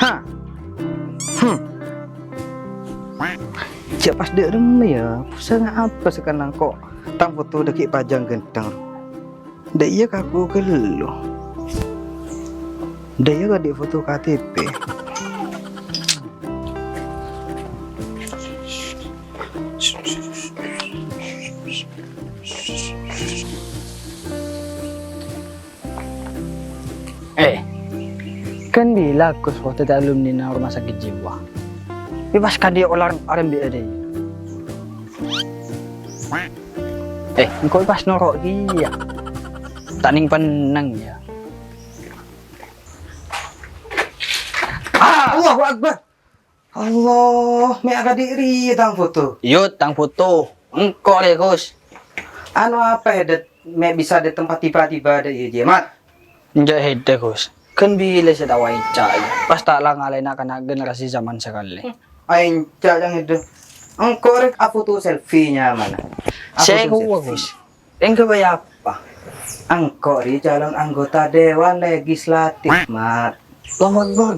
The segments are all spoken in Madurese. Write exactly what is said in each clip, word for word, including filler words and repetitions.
Ha. Hmm. Jhâ' pas dâ' remma, yâ. Posang apa sakalè engko' tang foto dâgghi' pajhâng ghântheng. Dâ' iyâ ka aku ghâllu. Dâ' iyâ ka dâ' foto K T P. Eh, kan bilâ Gus, waktu ta' alumni nang rumah sakit jiwa. Bi' pas kadhi olar arem bi' adai. Eh, engko' pas noro' kèya. Ta' nèng pennang, yâ. Ah, Allahu Akbar. Allah, mè' akadhi' rèya tang foto. Iyâ, tang foto. Engko' rè, Gus. Anu apa, Dât? Mè' bisa dâteng tiba-tiba dâ' iyâ, Mat? Enjâ' hèdâ, Gus. Kan bilâ sè tao enca', yâ. Pas ta' la ngalèna kana' generasi zaman sakalè. Enca' jhâng hèdâ. Engko' rè afoto selfie nyamana. Sè afoto kowa, selfie. Gus. Enggak bayar apa? Engko' rè calon anggota dewan legislatif, Mat. Allahu Akbar.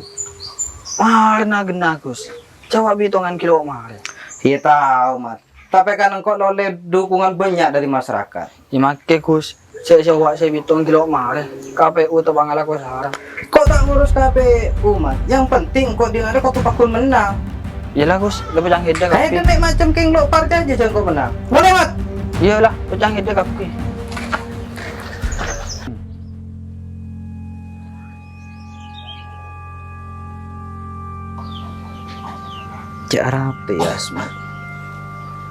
Marèna ghenna, Gus. Jhâ' wa' bitongan kilo marè. Iyâ tao, Mat. Tapè kan engko' nolè dukungan bânnya' dâri masyarakat. Yâ makkè, Gus. Sè, sè wa' sè bitongan kilo marè. K P U ta' bângal ako sara. Ko' ta' ngurus K P U, Mat. Yang penting ko' dinarè kodhu pagghun mennang. Iyâ la, Gus, la pècang hèdâ kabbhi. Ayo, kènè' macem kèng lo' parcaja jhâ' ko' mennang. Mulai, Mat! Iyâ la, pècang hèdâ kabbhi. Cè' arapa, yâ, Asma?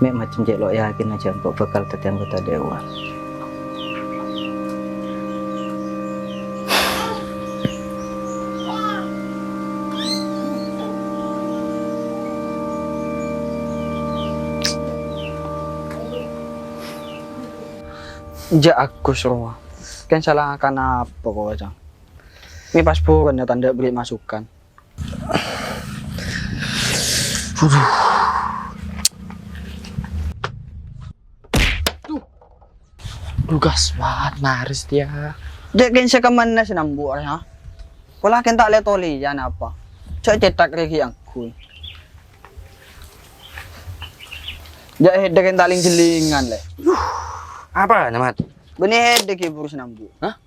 Mè' macem cè' lo' yakin jhâ' engko' bhâkal dâddhi anggota dewan. Jhâ' Agus rowa. Kan sala kanapa, ko', Cang? Mè' pas buruwân tandhâ bherri' masukan. Aduh. Duh. Duh, gas banget, naris dia. Dek, kèng sè kemma'na sè nambu' arè, ha? Pola kèng ta' lè-tolèyan apa? Jhâ' cètak rè ghi' angghuy. Jhâ' hèdâ kèng ta' ling-jhellingan, lè. Apa, Mat? Bânnè hèdâ ghi' buru sè nambu'. Hah?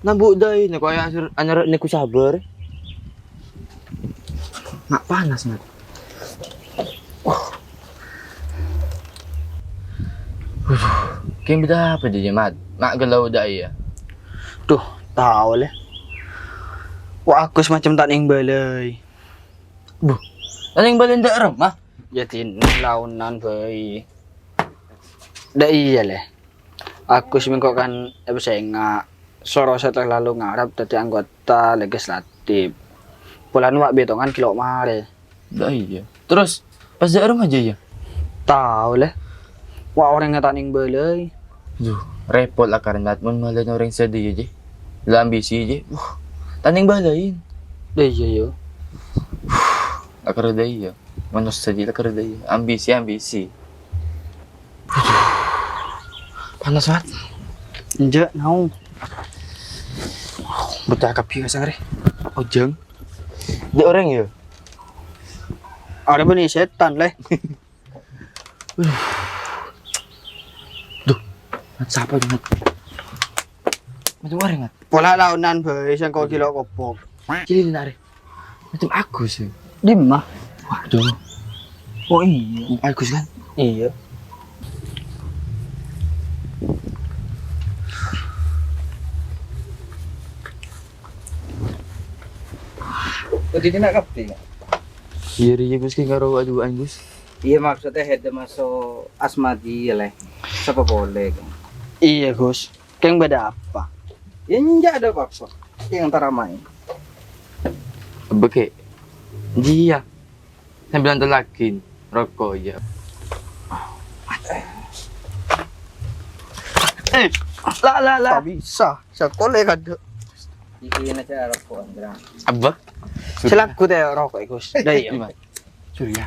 Nambu' dâi, nè, kaya anyar nèko sabâr. Mak panas, Mat. Kèng bâdâ apa jâ, Mat? Mak ghellu dâi, yâ? Duh, tao, lè. Wa' Agus macem ta' nèng bâlâi. Buh, ta' nèng bâlâi dâ' remma? Yâ, dinna laonan bhâi. Dâ' iyâ, lè. Agus mèngko' kan èpasènga', soro sè terlalu ngarep dâddhi anggota legislatif. Polana wa' bitongan ghi' lo' marè. Lah iyâ. Terros, pas dâ' remma jâ, yâ? Tao, lè. Wa' orèngnga ta' nèng bâlâi. Duh, rèpot la karna mon malèn orèng sè dâi, jâ. La ambisi, jâ. Wuh, ta' nèng bâlâi. Lah iyâ, yâ. La karna dâi, yâ. Manossa jâ la karna dâi. Ambisi, ambisi. Panas, Mat. Enjâ', naong. Bâta kabbhi ka sangarè. Ojhâng. Dâ' orèng, yâ? Arè bânnè sètan, lè. Duh. Mat, sapa, Mat? Mat, orèng, Mat. Pola laonan bhâi sèngko' ghi' lo' kobhung. Cili, Mat, arè. Macem Agus, ya? Dimma? Waduh. Oh, iya. Agus, kan? Iya. Tadi kena kabeh, ya? Iya, iya, Gus, ki karo aduan, Gus. Iya, maksudnya ada masuk Asmadi, ya, Leh. Sapa boleh, kan? Iya, Gus. Keng bâdâ apa? Ya, enjâ' ada apa-apa. Keng antara main. Beke. Iya. Sambilan telakin. Roko, iya. Eh, la, la, la. Tak bisa. Saya kolek ada. Iki ini saya roko, Andra. Apa? Selaku teh roko, Gus. Dah, iya. Surya.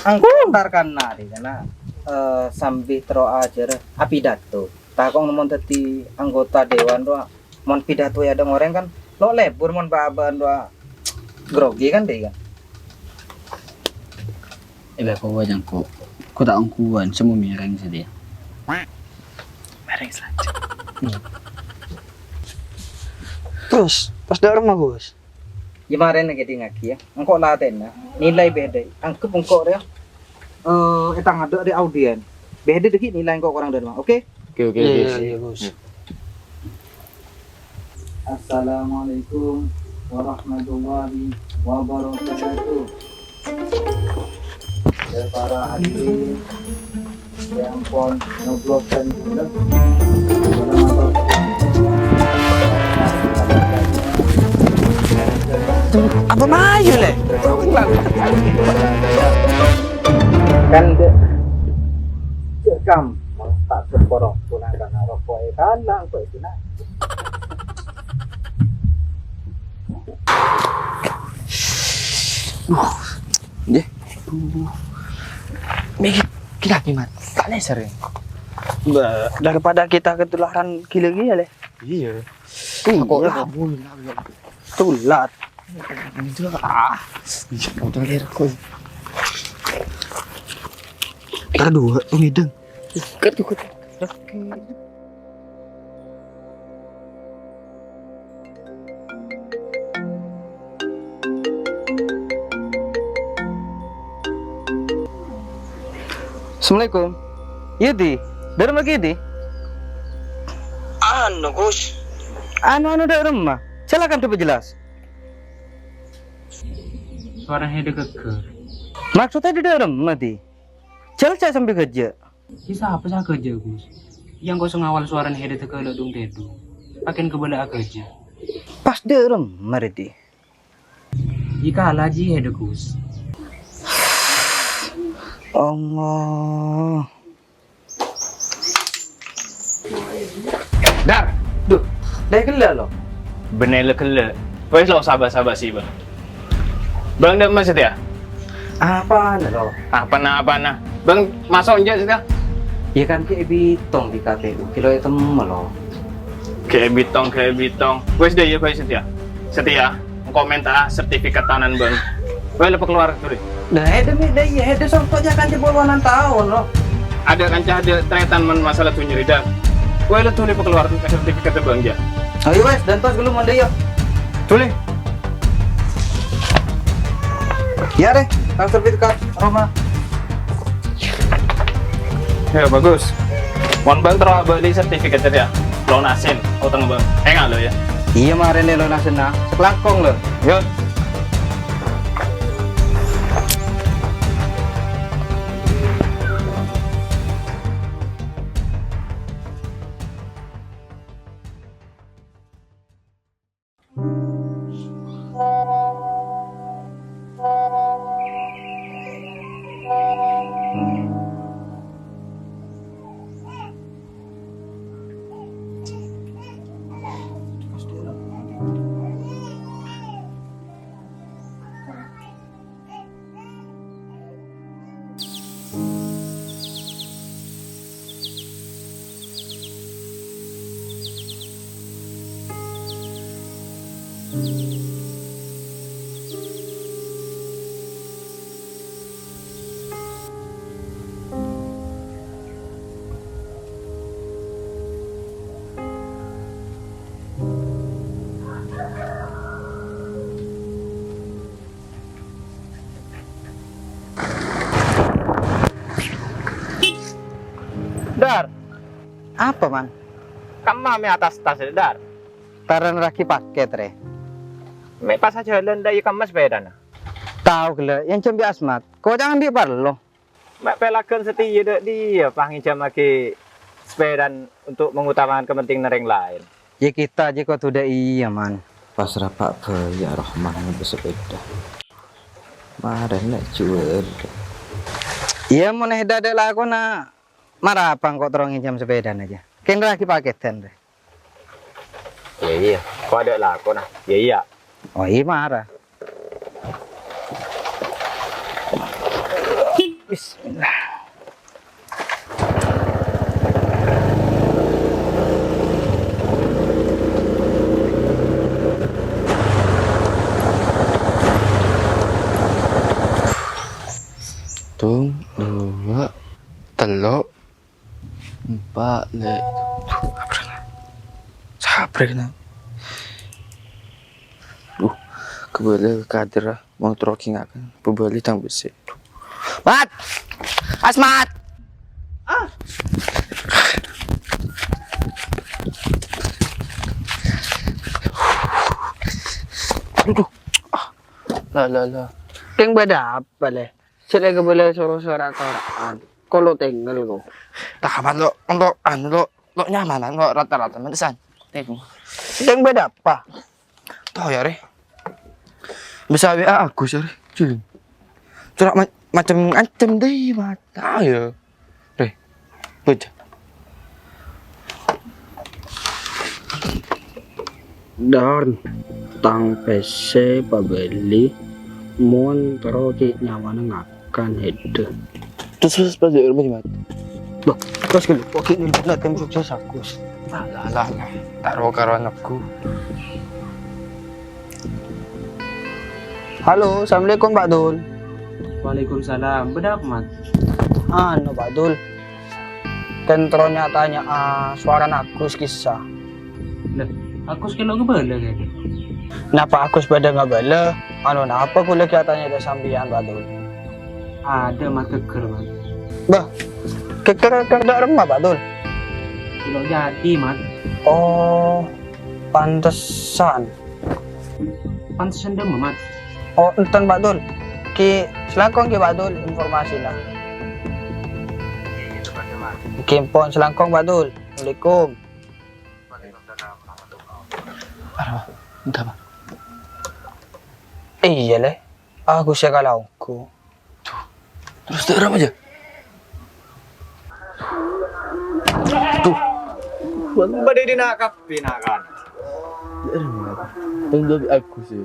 Engko' entar kan nari kana, eh, sambi terro ajâr apidato. Takong mon dâddhi anggota dewan rowa, mon pidato è adâ'na orèng kan lo' lebur mon bâ-abâ'ân rowa Grogi kan dhika? Ella ko wajang ko. Ko ta' ongguwan, sè mèrèng satèya. Mèrèng saja. Terros, pas dâ' remma, Gus? Yâ marèna kèdingngaghi, yâ. Engko' latèna, nilai bhidhâ. Angghep engko' rèya, eh, ètangadâ' rè audien. Bhidhâ dhâggi' nilai engko' korang dâ' remma, oke? Oke, oke, oke. Iya, iya, Gus. Assalamualaikum warahmatullahi wabarakatuh. Ya, para hadirin yang pon nyoblos dan bulat. Apa mayu, Le? Kan de-, cek kam, tak seporo punang kana rokok e kan, nang kok itu, nah. Duh, nggih. Duh. Mikir, gila, gimana? Tak leser, ya? Ba-, daripada kita ketularan gila-gila, Le. Iya. Iya. Kok labu, labu. Tulat. Itu, ah. Iya, udah, Le, kok. Aduh, ngideng. Ket, ket. Assalamualaikum. Iya, Di. Dâ' remma ghi, Di? Anu, Gus. Anu, anu, dâ' remma. Silakan diperjelas. Sowara hèdhâ ghâggâr. Maksudnya dâ' remma, Di? Jhâ' cè' sambi ghâjâ'. Iyâ, sapa sè aghâjâ', Gus? Iyâ, engko' sè ngawal sowarana hèdhâ tèghâlâ' dhung tèdhung. Pakèn kabâlâ aghâjâ'. Pas dâ' remma rèya, Di. Iyâ, kala jiyâ hèdhâ, Gus. Allah. Dar! Duh, la ghellâ', lo. Bânnè la ghellâ'. Wes, lo, saba-saba sih, Bang. Bang, dâ' remma satèya? Apana, lo? Apana, apana? Bang, maso' enjâ' satèya? Iyâ kan, ghi' èbitong di K P U, ghi' lo ètemmo, lo. Ghi' èbitong, ghi' èbitong. Wes, dâ' iyâ, bhâi satèya. Satèya, engko' mènta'a sertifikat tanahan, Bang. Wes, lo, pakalowar, sorry. Nah, hèdhâ mè' dâ' iyâ, hèdhâ songko' jhâ' kancè poluwân taon, lo. Adâ' kanca adâ' tarètan mon masalah dhunnya rèya. Wes, lo, dhuli pakalowar sertifikat Bang, jhâ'. Ayo, wes, dântos ghâllu mon dâ' iyâ. Dhuli. Iyâ, rè, tang sertifikat, Roma. Ya, bagus. Mon Bang terro abâli sertifikat jârèya, lonasin otangnga Bang. Enga' lo, ya. Iyâ, marèna lonasin, nah. Sakalangkong, lo. Yo. Dar. Apa, Man? Kemma mè' attas tas, Dar? Tarènraghi paket, rè. Mè' pas ajhâlân dâ' iyâ kemma sepèdana. Tao ghellâ', yang jhâ' bi' Asmat. Koca'na andi' parlo. Mè' pèlaghân satèya dâ' diyâ pas ngènjhâmaghi sepèdana untuk mengutamakan kepentingan orèng laèn. Yâ, kita jiyâ kodhu dâ' iyâ, Man. Pas rapa' bhâi Rahman ngebâs sepèda. Marèna juwâr. Iyâ, mon è dâ' lakona, mara apa engko' terro ngènjhâm sepèdana jiyâ. Kènraghi pakèdhân, rè. Iyâ, iyâ. Ko' adâ' lakona. Iyâ, iyâ. Oh, iyâ, mara. Bismillah. Sèttong, duwâ', tello', empa', lè'. Duh, sabrè, na. Sabrè, na. Duh, kabâlâ ka Kadir, ah. Mon terro ghi' ngakan, pabâli tang bessè. Duh. Mat! Asmat! Ah! Aduh. Ah. La, la, la. Kèng bâdâ apa, Lè? Sè lè kabâlâ soro-soro tora'an. Ko lo tengngel ko. Taman lo, untuk anu lo, lo nyamanan lo rata-rata mèntesan. Tengok. Kèng bâdâ apa? Tao ya, Rè. Bisa W A Agus ya, Rè. Jul. Cora' ma-, macem-macem deh, Mat. Tao ya. Rè. Bâca. Dar, tang pèssè pabâli, mon terro ghi' nyawana ngakan hèdâ. Terus, terus pas di rumah, Mat. Loh, terus gini, kok gini, bukan tim sukses Agus. Alah, alah, alah. Taro karo anakku. Halo, assalamualaikum, Pak Dul. Waalaikumsalam. Bâdâ apa, Mat? Anu, Pak Dul. Kèng terro nya-tanya, ah, sowarana Agus kissa. Lah, Agus kèlo ngabâlâ kèya? Napa Agus bâdâ ngabâlâ? Anu, napa kaulâ kèya tanya dâ' sampèyan, Pak Dul? Adâ, Mat, ghâggâr, Mat. Bâh, ghâggâr, ghâggâr dâ' remma, Pak Dul? Kèlo jadi, Mat. Oh, pantesan. Pantesan dâ' remma, Mat. Oh, enten, Pak Dul. Ghi' selangkong ghi', Pak Dul, informasina. Ghi' pon selangkong, Pak Dul. Assalamualaikum. Waalaikumsalam warahmatullahi wabarakatuh. Arapa? Iyâ, Lè. Aku sè kalaonggu. Duh. Terus dâ' remma jâ? Duh. Bâdâ è dinna' kabbhi, na', kan? Dâ' remma. Tanggung jawab Agus sih.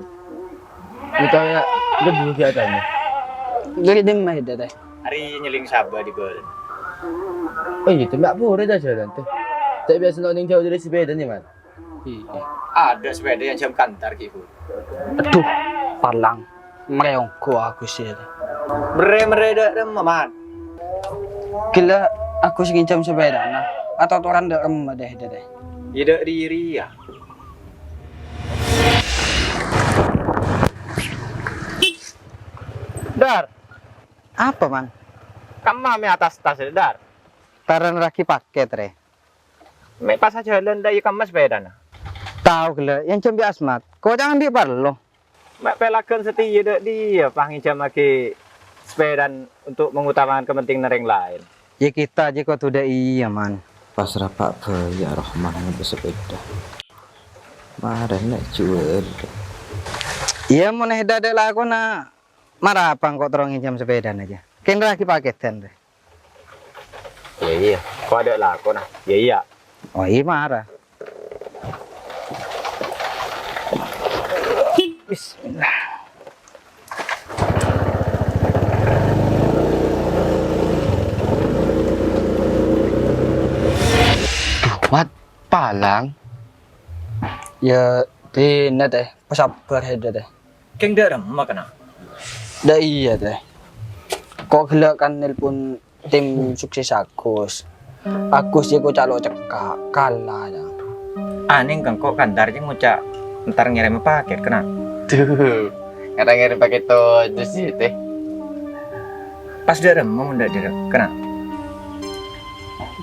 Utawa ghâdhuwâ kegiatannya. Dâri dimma, Dâ'? Arè nyèlèng sabâ' di bârâ'. Oh iyâ, Tè, ma' pora jhâ-jhâlân, Tè. Tè, biasa neng jhâu dâri sepèdana, Mat. Iyâ. Adâ sepèda yang jam kantar, Ki, Bu. Aduh, palang. Mèrè ongghu Agus sè. Mèrè-mèrè dâ' remma, Mat. Ghellâ' Agus ngènjhâm sepèdana. Atororan dâ' remma, Dâ', Dâ'. Iyâ, dâ' rèya. Dar. Apa, Man? Kemma mè' attas tas, Dar? Tarènnaghi pakèt, Rè. Mè' pas ajhâlân dâ' iyâ kemma sepèdana. Tao ghellâ', yang jhâmbi Asmat. Koca'na andi' parlo. Mè' pèlaghân satèya dâ' diyâ pas ngènjhâmaghi sepèdana untuk mengutamakan kepentingan orèng laèn. Yâ kita jiyâ kodhu dâ' iyâ, Man. Pas rapa' bhâi Ar-Rahman ngebâ sepèda. Marèna juwâl. Iyâ, mon è dâ' lakona, mara apa engko' terro ngènjhâm sepèdana jiyâ. Kènraghi pakèdhân, Rè. Iyâ, iyâ. Ko' adâ' lakona. Iyâ, iyâ. Oh, iyâ, mara. Bismillah. Duh, Mat, palang. Yâ, dinna, Tè. Pasabâr, Dâ', Tè. Kèng dâ' remma, kèna? Dâ' iyâ, Tè. Ko' ghellâ' kan nelpon tim sukses Agus. Agus jiyâ koca' lo' cekka', kala, yâ. Anèng kèng ko' Kandar jiyâ ngoca' entar ngèrèm pakèt, kèna? Duh, entar ngèrèm pakèt todus sih, Tè. Pas dâ' remma mon dâ' dâ' kèna?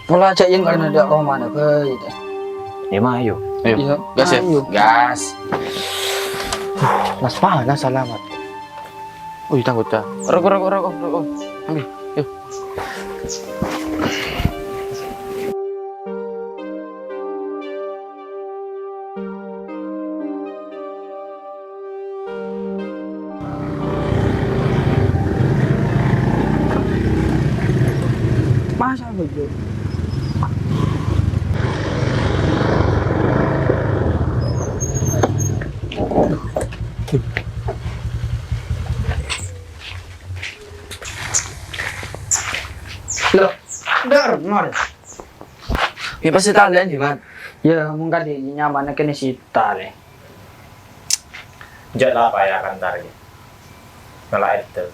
Pola ca'èn karena dâ' romana bhâi, Tè. Yâ, mayu. Ayo, gas ya. Ayo. Gas. Las panas alamat. Wih, tanggut, Cak. Rokok, rokok, rokok, rokok. Ambil, yuk. Masa begitu? Loh, Dar, Mar. Yâ, pasti talen, Jimat. Yâ, mungkin di nyaman kene sita, le. Jâ' la paya kantar, ya. Ngala' edel.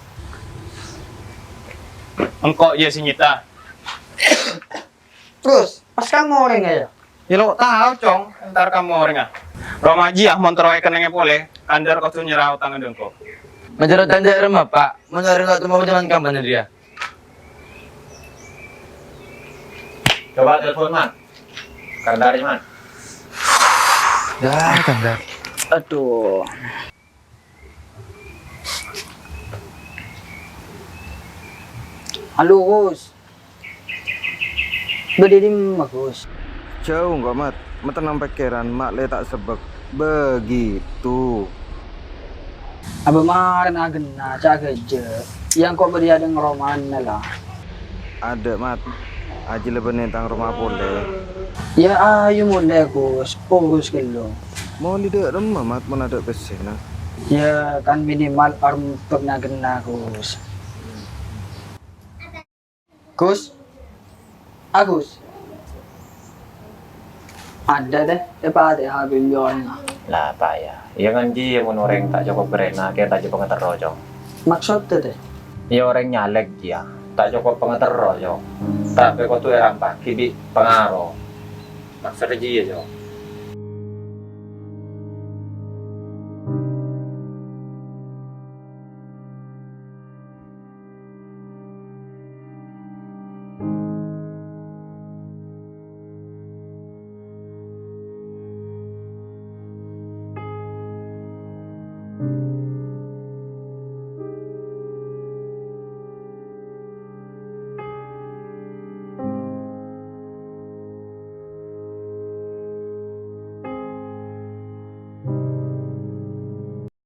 Engko' jiyâ sè nyèta. Gus, pas kamu orèngnga yâ? Yâ lo' tao, Cong, entar kamu orèngnga. Roma jiyâ mon terro èkennengngè polè, Kandar kodhu nyerra otangnga dâ' engko'. Majar tandhâ remma, Pak. Mon orèng lo' temo jhâman kampanye rèya. Coba telepon, Man. Kandar, Man. Dah, Kandar. Aduh. Halo, Gus. Bâdâ è dimma, Gus? Jhâu engko', Mat. Matennang pèkkèran, ma'lè ta' sebbhâk. Begitu. Abâ' marèna ghenna, ca' ghâjâ. Yâ engko' bâdâ è adâ'na romana la. Adâ', Mat. Ajiyâ la bânnè tang roma polè. Yâ, ayo molè, Gus. Urus ghâllu. Molè dâ' remma, Mat, mon adâ' pèssèna? Yâ, kan minimal arembhâk na ghenna, Gus. Gus? Agus? Adâ', Tè, èpatè'è H P-na orèngnga. La, Pa', yâ. Yâ, nganjiyâ mon orèng ta' cokop bârâ'na, kèya ta' cokop pangaterro, Cong. Maksodda, Tè? Yâ, orèng nyalèk, yâ. Ta' cokop pangaterro, Cong. Tapè kodhu èrampaghi bi' pangaro. Maksodda jiyâ, Cong.